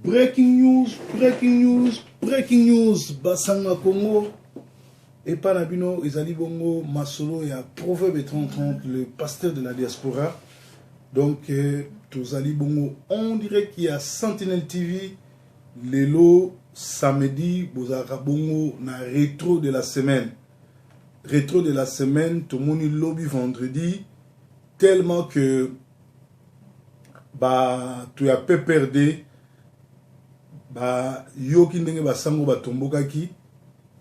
Breaking news, breaking news, breaking news, Basanga Congo. Epa na bino ezali bongo masolo ya Proverbe 3030, le pasteur de la diaspora. Donc tozali bongo en direct ya Sentinelle TV lelo samedi, bozalaka bongo na rétro de la semaine. Rétro de la semaine tomoni lobi vendredi, tellement que bato ya PPRD bayoki ndenge basango batombokaki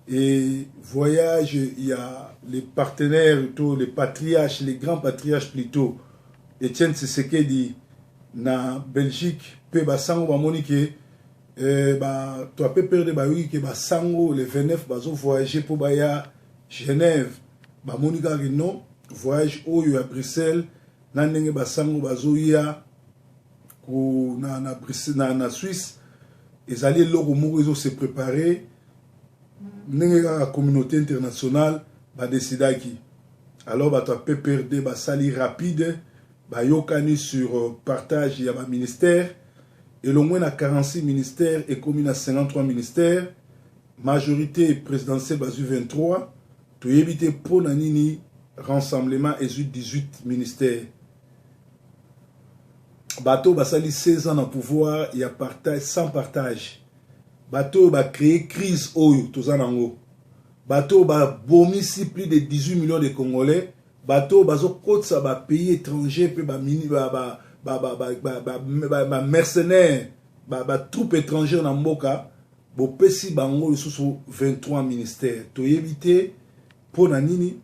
et voyage ya les partenaires to les patriarches, les grands patriarches plutôt, Etienne Tshisekedi na Belgique. Mpe basango bamoni ke bato ya PPRD bayoki ke basango le 29 bazovoyage mpo baya Genève. Bamoni kaka non, voyage oyo ya Bruxelles na ndenge basango bazoya na Suisse ezali eloko moko ezose préparer, ndenge kaka communauté internationale badesidaki. Alors bato ya PPRD basali rapide, bayokani sur partage ya baministère. Elongwe na 46 ministères, ekomi na 53 ministères. Majorité présidentielle bazwi 23. Toyebi te mpo na nini Rassemblement ezwi 18 ministères. Bato basali 16 ans na pouvoir ya partage sans partage, bato oyo bacréer crise oyo toza nango, bato oyo babomisi plus de 18 millions de Congolais, bato oyo bazokotisa bapays étranger mpe bamercenaire, batroupe étrangère na mboka, bopesi bango lisusu 23 ministère. Toyebi te mpo na nini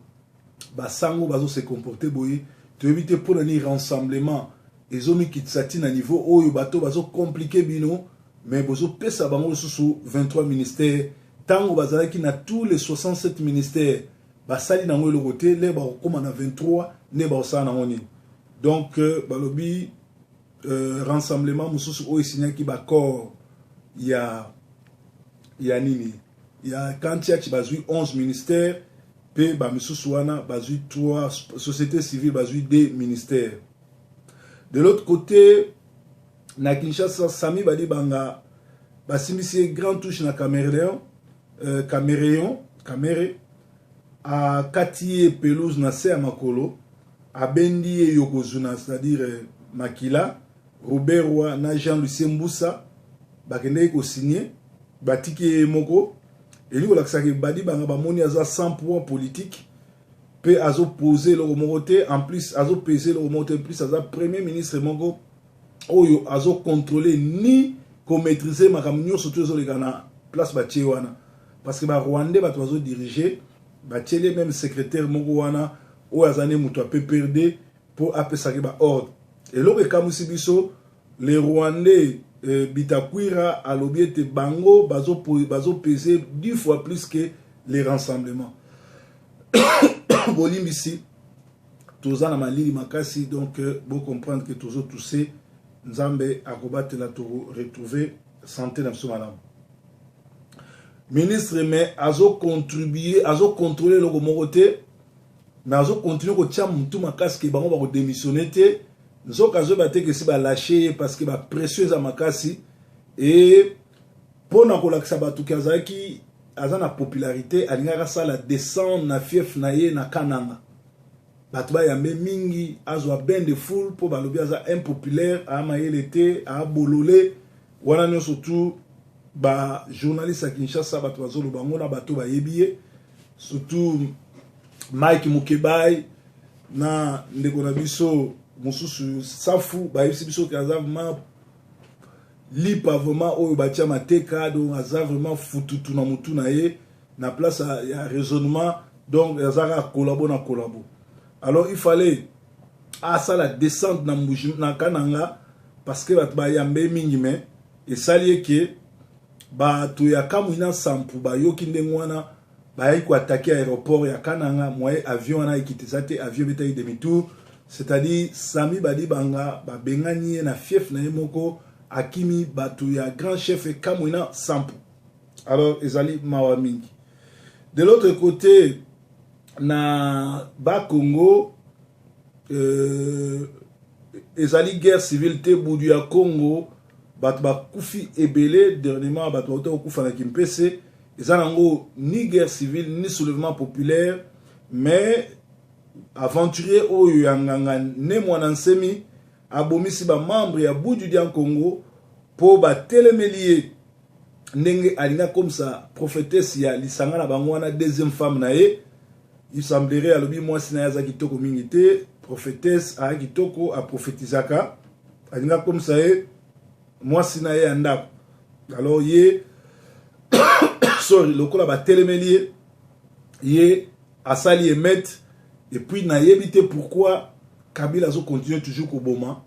basango bazose comporter boye. Toyebi te mpo na nini Rassemblement ezomikitisa ntina niveau oyo. Bato bazocompliquer bino, mais bozopesa bango lisusu 23 ministère. Ntango bazalaki na tous les 67 ministères, basali nango eloko te. Le bakokóma na 23 nde bakosala nango nini? Donc balobi Rassemblement mosusu oyo esignaki baaccord ya nini, ya Kantiaki, bazwi 11 ministères, mpe bamisusu wana bazwi 3, société civile bazwi 2 ministères. De l'autre côté, na Kinshasa, Sami Badibanga basimbisi ye grande touche na Caméléon, Caméléon Kamerhe akati ye pelouse na se ya makolo, abendi ye yokozuna, c'est-à-dire makila. Robert na Jean Lucien Mbusa bakendeki kosigner, batiki ye moko. Elingi kolakisaka Badibanga bamoni aza sans poids politique mpe azopose eloko moko te. En plus azopese eloko moko te, plus aza premier ministre moko oyo azocontrôle ni komaîtrise makambo nyonso to ezoleka na place batie wana, parce que Barwandais bato bazodirige. Batieli même secrétaire moko wana oyo aza nde moto ya PPRD mpo apesaki baordre. Eloko ekamwisi biso, les Rwandais Bitakwira alobi ete bango bazopese 10 fois plus que les Rassemblements. Bolimbisi, toza na malili makasi, donc bocomprendre que tozotousse. Nzambe akobatela, toretrouve santé na biso malamu. Ministre, mais azocontribue, azocontrôle eloko moko te, mais azocontinue kotia motu makasi ke bango bakodémissionne te. Nzoka azoyeba te ke esi balâche ye, parce que bapression eza makasi. E mpo na kolakisa bato ke azalaki, aza na popularité, alingaki asala descendre na fief na ye na Kananga, bato bayambe mingi, azwa bain de foule, mpo balobi aza impopulaire, aa mayele te, abolole. Wana nyonso tu bajournaliste ya Kinshasa, bato bazoloba yango na bato bayebi ye, surtout Mike Mukebai na ndeko na biso mosusu Safu, bayebisi biso ke aza vraiment lipa, vraiment oyo batia mateka. Donc aza vraiment fututu na mutu na ye na place ya raisonnement. Donc aza kaka kolabo na kolabo. Alors il fallait asala descente na Mbuji, na Kananga, parce que bato bayambe mingi. Mais esali eke bato ya Kamwina Nsapu bayoki ndenge wana, bayaki koattaquer aéroport ya Kananga. Moyen avion wana ekita eza te, avion ebetaki demi tour. C'est-à-dire Sami Badibanga babengani ye na fief na ye moko, akimi bato ya grand chef Kamwina Nsapu. Alors ezali mawa mingi. De l'autre côté, na Bakongo, ezali guerre civile te. Budu ya Congo, Bato bakufi ebele dernièrement, bato bauta kokufa na Kimpese. Eza nango ni guerre civile ni soulèvement populaire, mais aventurier oyo ya nganga Ne Mwana Nsemi abomisi bamembre ya Budu dia Congo mpo batelemeli ye ndenge alingi akomisa prophétesse ya lisanga na bango wana deuxième femme na ye. Il semblerait alobi mwasi na ye aza kitoko mingi te, prophétesse aya kitoko, aprofetizaka, alingi akomisa ye mwasi na ye ya ndako. Alors ye, sorry, lokola batelemeli ye, ye asali émeute. Et puis nayebi te pourquoi Kabila azocontinue toujours koboma.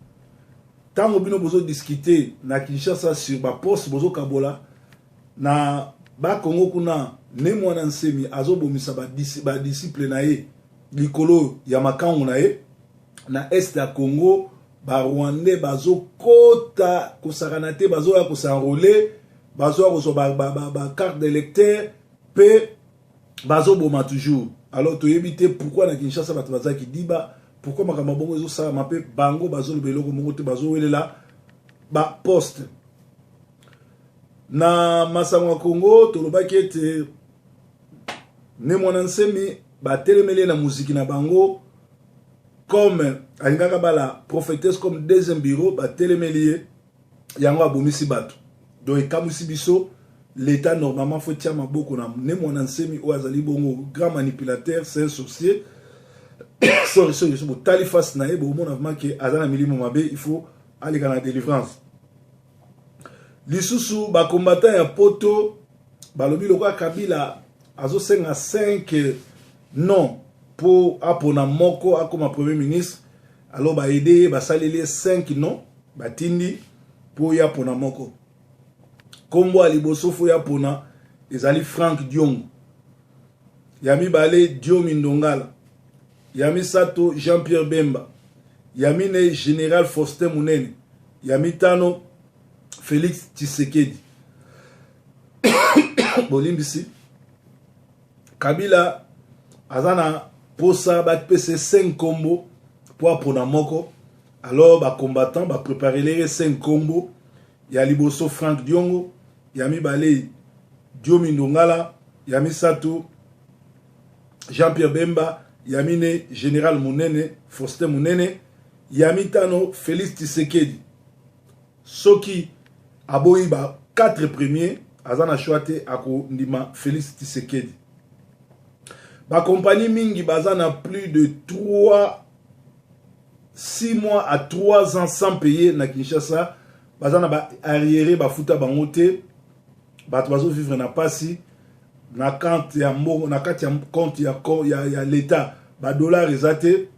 Ntango bino bozodiscute na Kinshasa sur baposte bozokabola na Bakongo kuna, Ne Mwana Nsemi azobomisa badisciple na ye likolo ya makangu na ye. Na est ya Congo, Barwandais bazokota kosakana te, bazoya kos'enrôler, bazoya kozwa bacarte d'électeur mpe bazoboma toujours. Alors toyebi te pourquoi na Kinshasa bato bazalaki diba, pourquoi makambo bongo ezosalama mpe bango bazoloba eloko moko te, bazowelela baposte. Na masango ya Congo, tolobaki ete Ne Mwana Nsemi batelemeli ye na muziki na bango, comme alingaka bala prophétesse comme deuxième bureau, batelemeli ye, yango abomisi bato. Donc ekamwisi biso. L'État normalement faut tia maboko na Ne Mwana Nsemi oyo azali bongo grand manipulateur, c'est un sorcier. Sorry, sorry, so botali face na ye, bomona vraiment ke aza na milimo mabe, il faut aleka na délivrance. Lisusu, bacombattant ya Poto balobi lokola Kabila azosenga 5 non mpo apona moko akoma premier ministre, alors baaider ye, basaleli ye 5 non, batindi mpo ye apona moko. Nkombo ya liboso faut ye apona ezali Frank Diongo, ya mibale Diomi Ndongala, ya misato Jean-Pierre Bemba, ya mine Général Faustin Munene, ya mitano Félix Tshisekedi. Bolimbisi. Kabila aza na posa bapesa 5 nkombo mpo apona moko. Alors bacombattant bapréparele ye 5 nkombo: ya liboso Frank Diongo, ya mibale Diomi Ndongala, ya misato Jean-Pierre Bemba, ya mine Général Munene, Faustin Munene, ya mitano Félix Tshisekedi. Soki aboyi ba 4 premiers, aza na choix te, akondima Félix Tshisekedi. Bakompani mingi baza na plus de 3 6 mois à 3 ans sans payer na Kinshasa, baza na baarriéré, bafuta bango te. Bato bazovivre na pasi. Na compte ya mbongo, na kati ya compte ya l'État, badollar eza te.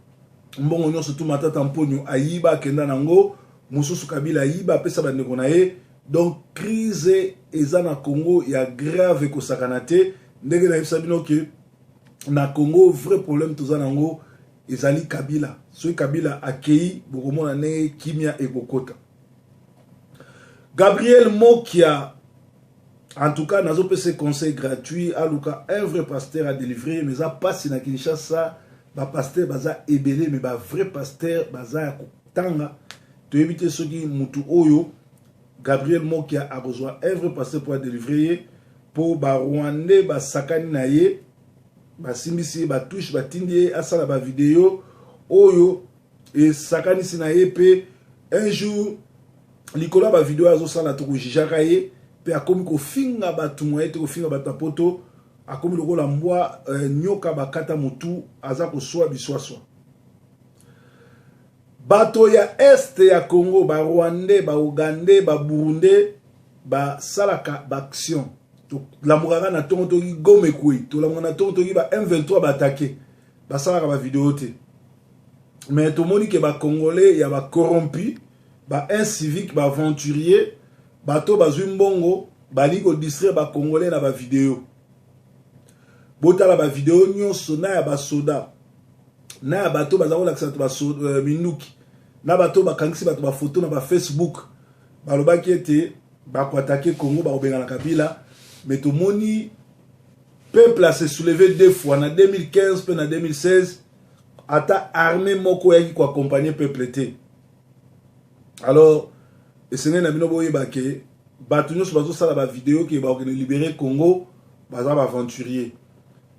Mbongo nyonso tu Matata Mponio ayiba, akenda nango. Mosusu Kabila ayiba, apesa bandeko na ye. Donc crise eza na Congo ya grave, ekosakana te. Ndenge nayebisa bino ke na Congo vrai problème toza nango ezali Kabila. Soki Kabila akei, bokomona ndenge kimia ekokota. Gabriel Mokia, en tout cas nazopesa conseil gratuit: aluka un vrai pasteur adélivrer. Mais eza mpasi na Kinshasa, bapasteur baza ebele, mais bavrai pasteur baza ya kotanga. Toyebi te soki mutu oyo Gabriel Mokia akozwa un vrai pasteur mpo adélivrer ye, mpo Barwandais basakani na ye, basimbisi ye batouche, batindi ye asala bavideo oyo esakanisi na ye. Mpe un jour, likolo ya bavideo azosala, tokojijaka ye mpe akomi kofinga bato moye te, kofinga bato ya Poto. Akomi lokola mbwa nyoka bakata motu, aza koswa biswaswa. Bato ya est ya Congo, Barwandais, Baugandais, Baburundais, basalaka baaction. Tolamukaka na ntongo, toki Goma ekwei. Tolamuka na ntongo, toki ba M23 baattaquer. Basalaka bavideo te, mais tomoni ke Bacongolais ya bacorrompu, baincivique, baaventurier, bato bazwi mbongo, balingi kodistraire Bacongolais na bavideo. Botala bavideo nyonso na ya basoda, na ya bato baza kolakisa bato minduki, na bato bakangisi bato bafoto na bafacebook. Balobaki ete bakoattaquer Congo, bakobengana Kabila, mais tomoni peuple ase soulevé deux fois, na 2015 mpe na 2016. Ata armée moko oyaki koaccompagner peuple te. Alors Esengeli na bino boyeba ke bato nyonso bazosala bavideo ke bakokende libere Congo baza baaventurier.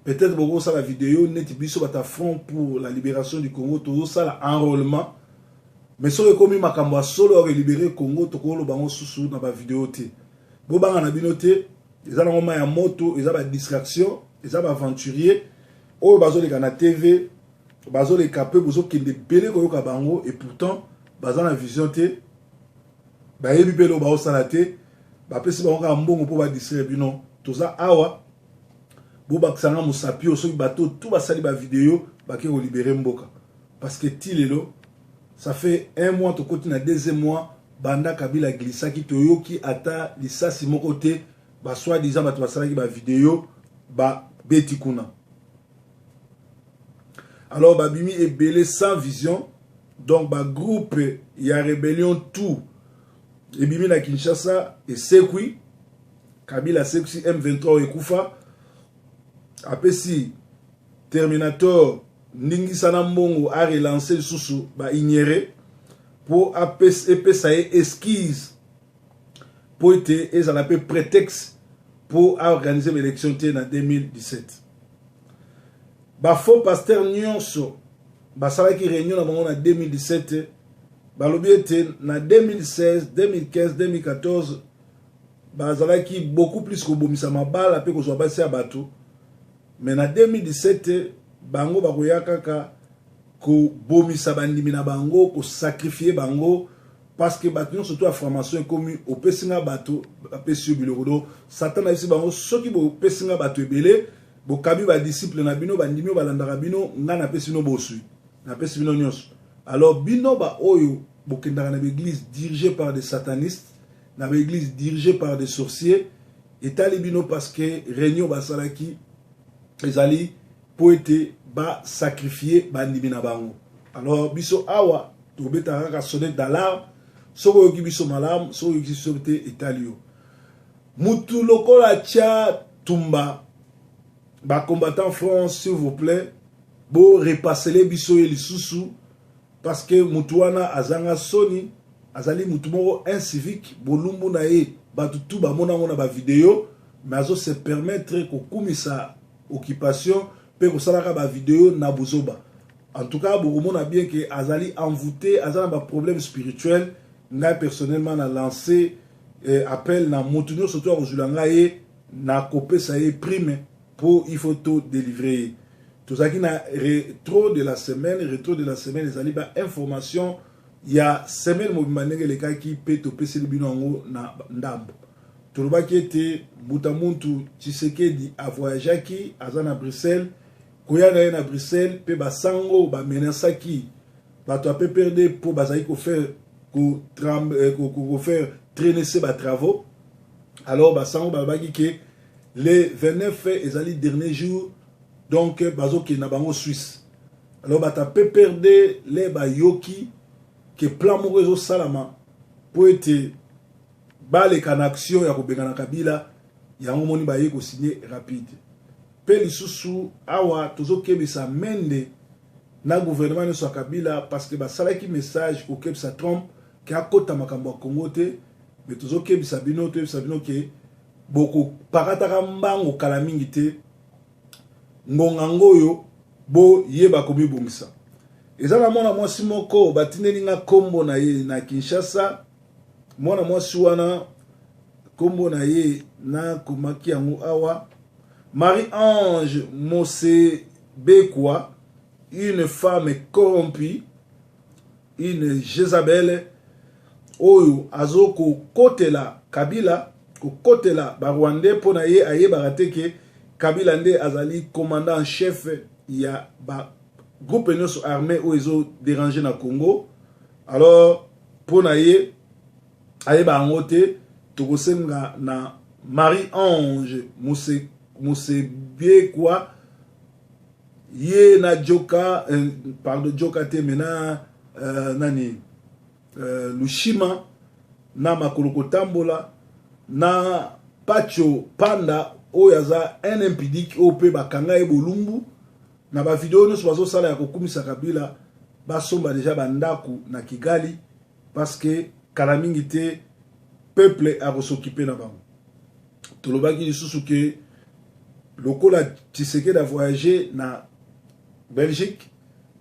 Peut-être bokosala video neti biso bata Front pour la libération du Congo, tozosala enrôlement, mais soki ekomi makambo ya solo ya kolibere Congo, tokoloba yango susu na bavideo te. Bobanga na bino te, eza nango mai ya moto, eza badistraction, eza baaventurier oyo bazoleka na TV, bazoleka mpe bozokende ebele koyoka bango, et pourtant baza na vision te, bayebi mpe eloko baosala te, bapesi bango kaka mbongo mpo badistraire bino. Toza awa, bobakisanga mosapi oyo soki bato tu basali bavideo bake kolibere mboka, parce que ti lelo, ça fait un mois, tokoti na deuxième mois banda Kabila glissaki, toyoki ata lisasi moko te. Basoi-disant bato basalaki bavideo babeti kuna, alors babimi ebele sans vision. Donc bagroupe ya rébellion tout ebimi na Kinshasa, esekwi. Kabila asekwisi M23 oyo ekufa, apesi Terminator ndingisa na mbongo arelance lisusu baignérer mpo epesa ye excuse, mpo ete ezala mpe prétexte mpo aorganize baélection te na 2017. Bafaux pasteur nyonso basalaki réunion na bango na 2017, balobi ete na 2016, 2015, 2014 bazalaki beaucoup plus kobomisa mabala mpe kozwa basi ya bato, mais na 2017 bango bakoya kaka kobomisa bandimi na bango, kosacrifier bango, parce que bato nyonso to ya formation ekomi opesi nga bato, bapesi yo biloko. Do Satan ayebisi bango: soki bopesi nga bato ebele, bokabi badisciple na bino, bandimi oyo balandaka bino, ngai napesi bino bosui, napesi bino nyonso. Alors bino baoyo bokendaka na baéglise dirigé par des satanistes, na baéglise dirigé par des sorciers, etali bino, parce que réunion basalaki ezali mpo ete basacrifie bandimi na bango. Alors biso awa tobetaka kaka sonnette d'alarme. Soki oyoki biso malamu, soki oyoki biso te, etali yo. Mutu lokola tia tumba, bacombattant France, s'il vous plaît, borepasele biso ye lisusu, parce que mutu wana azanga soni, azali mutu moko incivique. Bolumbu na ye bato tu bamona yango na bavideo, mais azose permettre kokumisa occupation mpe kosalaka bavideo na buzoba. En tout cas, bokomona bien ke azali envoûté, aza na baproblème spirituel. Ngai personnellement na lancé appel na motu nyonso to akozwila ngai ye, na kopesa ye prime, mpo il faut to délivrer ye. Tozalaki na rétro de la semaine. Rétro de la semaine ezali bainformation ya semaine mobimba ndenge elekaki, mpe topeseli bino yango na ndambo. Tolobaki ete mbuta muntu Tshisekedi avoyageaki, aza na Bruxelles. Koya na ye na Bruxelles mpe basango bamenasaki bato ya PPRD mpo bazali kofaire kofaire traîner se batravaux. Alors basango balobaki ke le 29 ezali dernier jour, donc bazokende na bango Suisse. Alors bato ya PPRD le bayoki ke plan moko ezosalama mpo ete baleka na action ya kobengana Kabila, yango moni baye kosigne rapide. Mpe lisusu awa tozokebisa Mende na gouvernement nyonso ya Kabila, parce que basalaki message kokebisa Trump ke akota makambo ya Congo te. Me tozokebisa bino, toyebisa bino ke bokopakataka mbango kala mingi te. Ngonga ngo oyo boyeba komibongisa. Eza na mwana mwasi moko batindeli nga nkombo na ye na Kinshasa. Mwana mwasi wana, nkombo na ye nakomaki yango awa, Marie Ange Mosebekwa, une femme corrompue, une Jézabel oyo azokokotela Kabila, kokotela barwandais, mpo na ye ayebaka te ke Kabila nde azali commandant en chef ya bagroupe nyonso armé oyo ezoderange na Congo. Alors mpo na ye ayeba yango te. Tokosenga na Marie Ange Mosebiekwa, ye na Joka, pardon, Joka te, me na nani, Lushima na makolo kotambola na Pacho Panda oyo aza un impudique, oyo mpe bakanga ye bolumbu na bavideo nyonso bazosala ya kokumisa Kabila, basomba deja bandako na Kigali, parce que Kala mingi te peuple akos'occuper na bango. Tolobaki lisusu ke lokola Tshisekedi a voyage na Belgique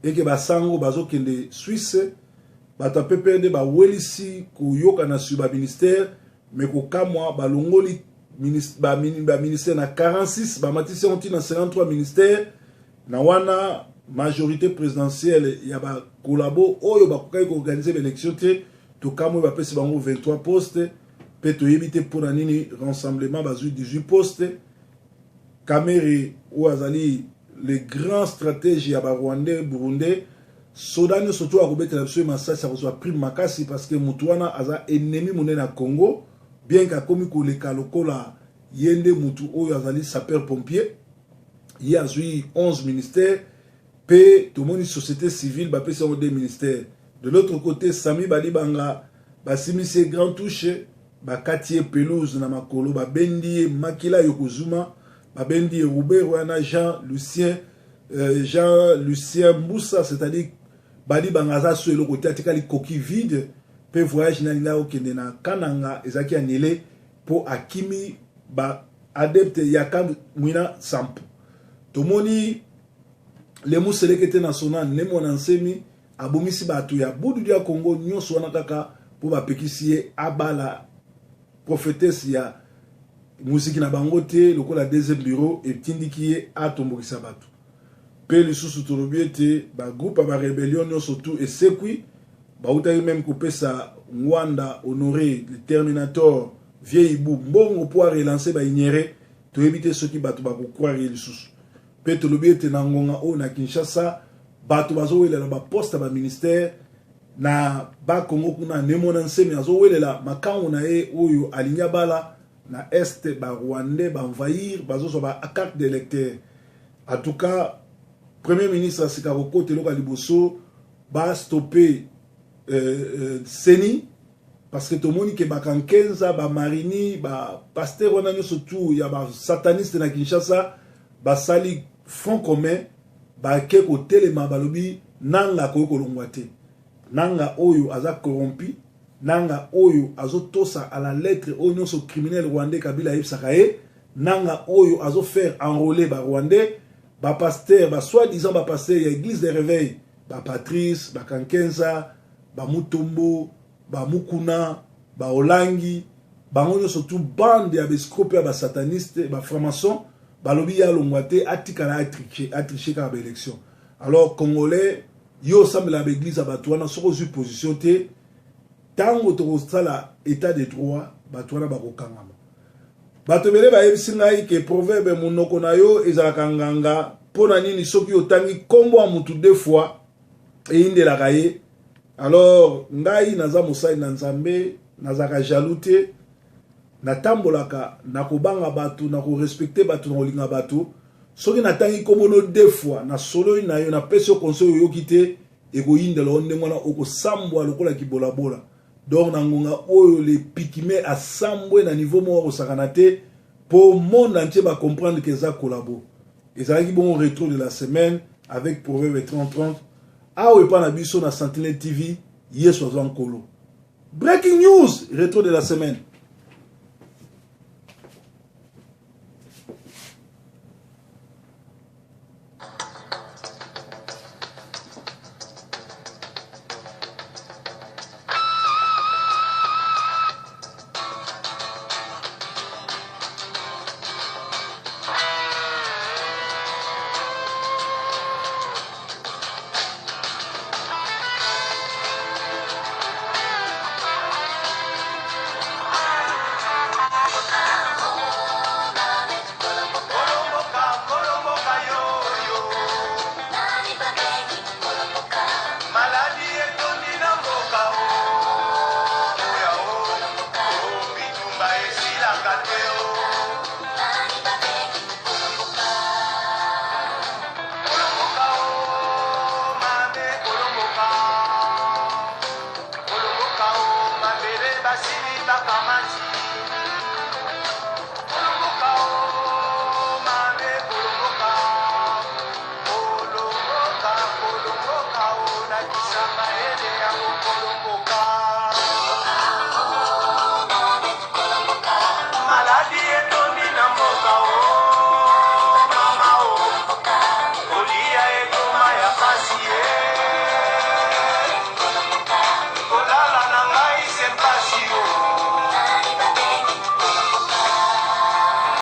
eke basango bazokende Suisse, bato ya PPRD bawelisi koyokana sur ba ministère, mais kokamwa, balongoli ba ministère na 46, bamatisi yango ntina 53 ministère. Na wana majorité présidentielle ya bacollabo oyo bakokaki koorganiser baélection te, tokamwe bapesi bango 23 poste. Mpe toyebi te mpona nini rassemblement bazwi 18 poste. Kamerhe oyo azali le grand stratège ya Barwandais, Burundais, soda nyonso to akobetela biso ye masasi, akozwa prime makasi, parce que motu wana aza ennemi monene ya Congo, bien ke akomi koleka lokola ye nde motu oyo azali sapeur pompier. Ye azwi 11 ministère. Mpe tomoni société civile bapesi yango deux ministères. De l'autre côté, Sami Badibanga, basimisi ye grand touche, bakati ye pelouse na makolo, babendi ye makila yokozuma, babendi ye Robert wana Jean Lucien Mbusa, c'est-à-dire Badibanga aza so eloko te, atikali coquille vide. Mpe voyage na alingaki kokende na Kananga ezalaki annulé mpo akimi baadepte ya Kamwina Nsapu. Tomoni le Muselekete national Ne Muanda Nsemi abomisi bato ya Bundu ya Congo nyonso wana kaka mpo bapekisi ye abala prophétesse ya muziki na bango te. Lokola deuxième bureau etindiki ye atombokisa bato. Mpe lisusu tolobi ete bagroupe ya barébellion nyonso tu esekwi. Bautaki même kopesa Ngwanda Honoré, le terminator vieux Ibu, mbongo mpo arelancer baignérer. Toyebi te soki bato bakocroire ye lisusu. Mpe tolobi ete na ngonga oyo na Kinshasa bato bazowelela baposte ya baministère. Na Bakongo kuna, Ne Muanda Nsemi azowelela makango na ye oyo alingi abala. Na Est, Barwandais baenvahir, bazozwa bacarte d'électeur. En tout cas, premier ministre asika kokota, eloko ya liboso bastoppe CENI, parce que tomoni ke bakankenza, bamarini, bapasteur wana nyonso tu ya basataniste na Kinshasa basali front commun, bake kotelema, balobi Nanga akoki kolongwa te. Nanga oyo aza corrompu, Nanga oyo azotosa à la lettre oyo nyonso criminel rwandais Kabila ayebisaka ye, Nanga oyo azofaire enrôler Barwandais, bapasteur, basoi-disant bapasteur ya église de réveil, bapatrice, bakankenza, bamutombo, bamukuna, baolangi, bango nyonso tu bande ya baescrocs mpe ya basataniste, bafranc-maçon. Balobi ye alongwa te, atikala atriche kaka baélection. Alors Congolais, yo osambela baeglise ya bato wana, soki ozwi position te, ntango tokosala état de droit, bato wana bakokangama. Bato ebele bayebisi ngai ke proverbe "monoko na yo ezalaka nganga", mpo na nini soki otangi nkombo ya motu deux fois eyindelaka ye? Alors ngai naza mosali na Nzambe, nazalaka jaloux te, natambolaka na kobanga bato, na korespecter bato, na kolinga bato. Soki natangi nkombo no deux fois, nasololi na yo, napesi yo conseil, oyoki te, ekoyindela yo ndenge wana, okosambwa lokola kibolabola. Donc na ngonga oyo le pikime asambwe na niveau moko akosakana te, mpo monde entier bacomprendre ke eza collabo. Ezalaki bongo rétro de la semaine avec proverbe 3030 awa epa na biso na Sentinelle TV. Yesu azwa nkolo. Breaking news, rétro de la semaine.